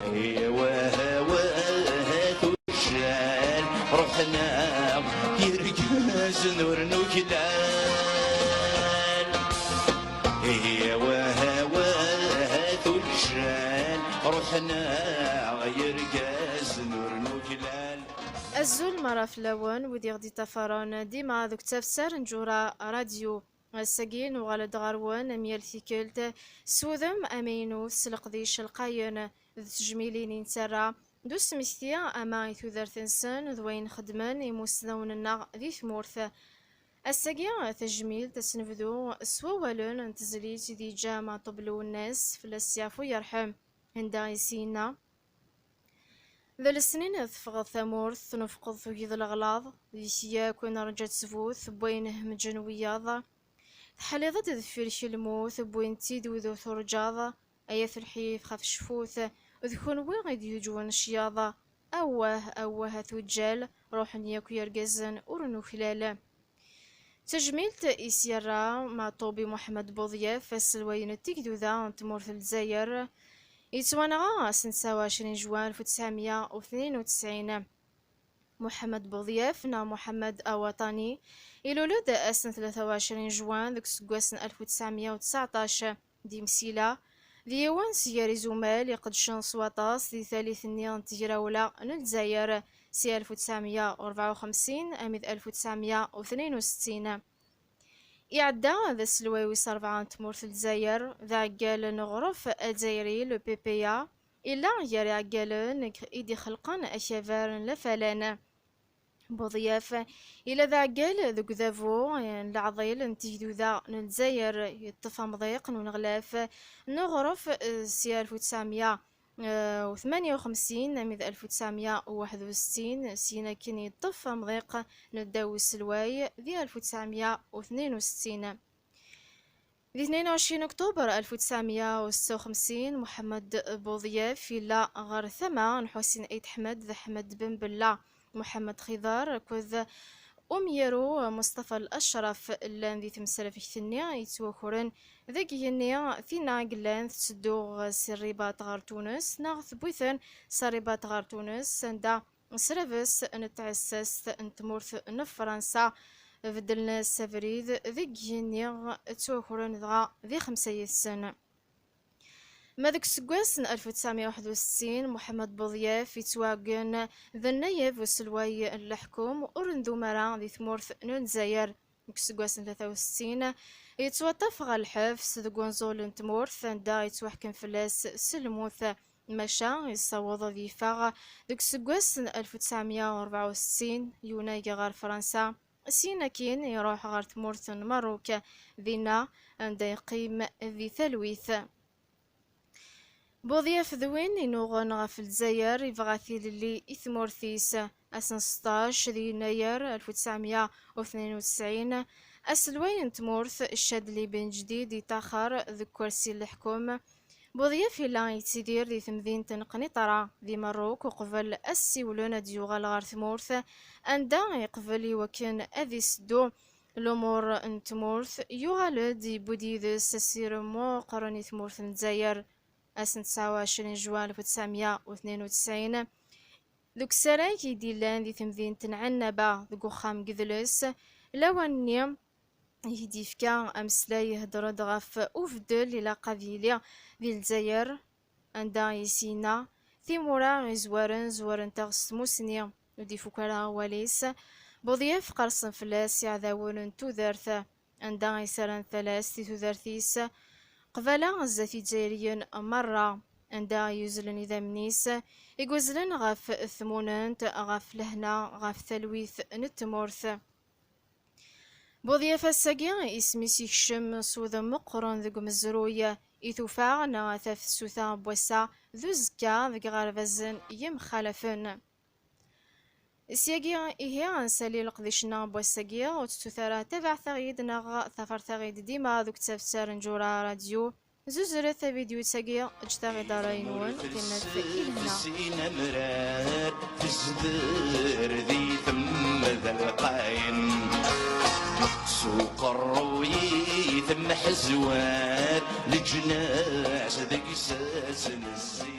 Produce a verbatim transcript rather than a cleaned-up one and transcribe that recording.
Wah, wah, tuccal, ruḥen-aɣ yergazen ur nuklal. Wah, wah, tuccal, ruḥen-aɣ yergazen ur nuklal. Azul mara fell-awen, wid i ɣ-d-iṭṭafaren dima deg tafsar n Ǧura Radio. Ass-agi nuɣal-d ɣer-wen am yal tikkelt s wudem amaynut, s leqdic lqayen d tejmilin i nettarra d usmekti ama i tudert-nsen d wayen xeddmen imusnawen-nneɣ di tmurt. Ass-agi tajmilt ad s-nebdu s wawalen n tezlit i d-yeǧǧa Maɛṭub Lwennas, fell-as yeɛfu yerḥem, anda i s-yenna: D lesnin teffɣeḍ tamurt, tnufqeḍ tugiḍ leɣlaḍ, deg-k yakk nerǧa ttbut n wayen hemǧen wiyaḍ. Teḥliḍ-d deffir-k lmut, wwin-tt-id wid ur turǧaḍ, ay at lḥif ɣef cfut, d kunwi i d-yuǧwen ccyaḍ. Awah, awah a tuǧǧal, ruḥen yakk yergazen ur nuklal. Tajmilt i s-yerra Maɛṭub i Muḥemmed Buḍyaf, aselway n tigduda n tmurt n Lezzayer, yettwanɣa ass n tesɛa u ɛecrin juin alef u tesɛemya u tnin u tesɛin. Muḥemmed Buḍyaf neɣ Muḥemmed Awaṭani, ilul-d ass n tlata u ɛecrin juin deg useggas n alef u tesɛemya u tesɛeṭṭac. D imsila, d yiwen seg gar izumal iqeddcen s waṭas di tallit-nni n tegrawla n Lezzayer, si alef u tesɛemya u rebɛa u xemsin armi d alef u tesɛemya u tnin u settin. Iɛedda d aselway wis rebɛa n tmurt n Lezzayer, d aɛeggal n uɣref azzayri, le P P A, illa gar iɛeggalen i d-ixelqen akabar n Lafalan. Buḍyaf illa d aɛeggal deg udabu n leɛḍil n tigduda n Lezzayer, yeṭṭef amḍiq n uneɣlaf n uɣref, eh, si alef u tesɛemya u tmanya u xemsin armi d alef u tesɛemya u waḥed u settin, syin akken yeṭṭef amḍiq n ddaw uselway di alef u tesɛemya u tnin u settin. Di tnin u ɛecrin oktuber alef u tesɛemya u setta u xemsin, Muḥemmed Buḍyaf yella ɣer tama n Ḥusin Ayt Ḥmed d Ḥmed Ben Bella, Muḥemmed Xidar akked umyaru Mustafa Lacraf llan di temsrafegt-nni yettwakren deg yigenni. Tinna i yellan tetteddu si Rribaṭ ɣer Tunes neɣ tewwi-ten s Rribaṭ ɣer Tunes, anda s rrabes n tɛessast n tmurt n Fransa, beddlen-as abrid deg yigenni, ttwakren dɣa di xemsa yid-sen. Ma deg useggas n alef u tesɛemya u waḥed u settin, Muḥemmed Buḍyaf yettwaɛeggen d nnayeb uselway n leḥkem, ur ndum ara di tmurt n Lezzayer. Deg useggas n tlata u settin, yettwaṭṭef ɣer lḥebs deg unẓul n tmurt, anda yettwaḥkem fell-as s lmut. Maca yessaweḍ ad yeffeɣ deg useggas n alef u tesɛemya u rebɛa u settin, yunag ɣer Fransa. Syin akkin iruḥ ɣer tmurt n Merruk, dinna anda yeqqim di talwit. Buḍyaf d win inuɣen ɣef Lezzayer, yebɣa tilelli i tmurt-is. Ass n seṭṭac di yennayer alef u tesɛemya u tnin u tesɛin, aselway n tmurt Cadli Ben Jdid yeṭṭaxer deg ukersi n leḥkem. Buḍyaf yella yettidir di temdint n Qniṭra di Merruk uqbel ad s-siwlen ad d-yuɣal ɣer tmurt, anda yeqbel i wakken ad iseddu lumuṛ n tmurt. Yuɣal-d, yewwi-d yid-s asirem meqqren i tmurt n Lezzayer. Ass n tesɛa u ɛecrin juin alef u tesɛemya u tnin u tesɛin, deg usarag i d-yellan di temdint n Ɛennaba deg uxxam n yidles, lawan-nni i d-yefka ameslay ihedder-d ɣef ubeddel ilaq ad yili di Lezzayer, anda i s-yenna: "Timura izwaren zwarent-aɣ s tmusni." Ur d-ifuk ara awal-is. Buḍyaf qersen fell-as iɛdawen n tudert, anda i s-rran talast i tudert-is, qbala zdat Izzayriyen merra, anda i uzzlen idammen-is, i yuzzlen ɣef tmunent, ɣef lehna, ɣef talwit n tmurt. Buḍyaf ass-agi isem-is ikcem s wudem meqqren deg umezruy, i tufa neɣ tafsuta n wass-a d uzekka deg iɣerbazen yemxalafen. Syagi ihi ad nsali leqdic-nneɣ n wass-agi, ur tettut ara tabaɛt-aɣ-id neɣ tafert-aɣ-id dima deg tafsar n Ǧura Radio. Zuzret tavidyut-agi, ǧǧet-aɣ-id ṛṛay-nwen, qqimet i lehna. Sin amrar tezder di temda lqayen. S uqerruy i temḥezwar leǧnas deg sas n zzin.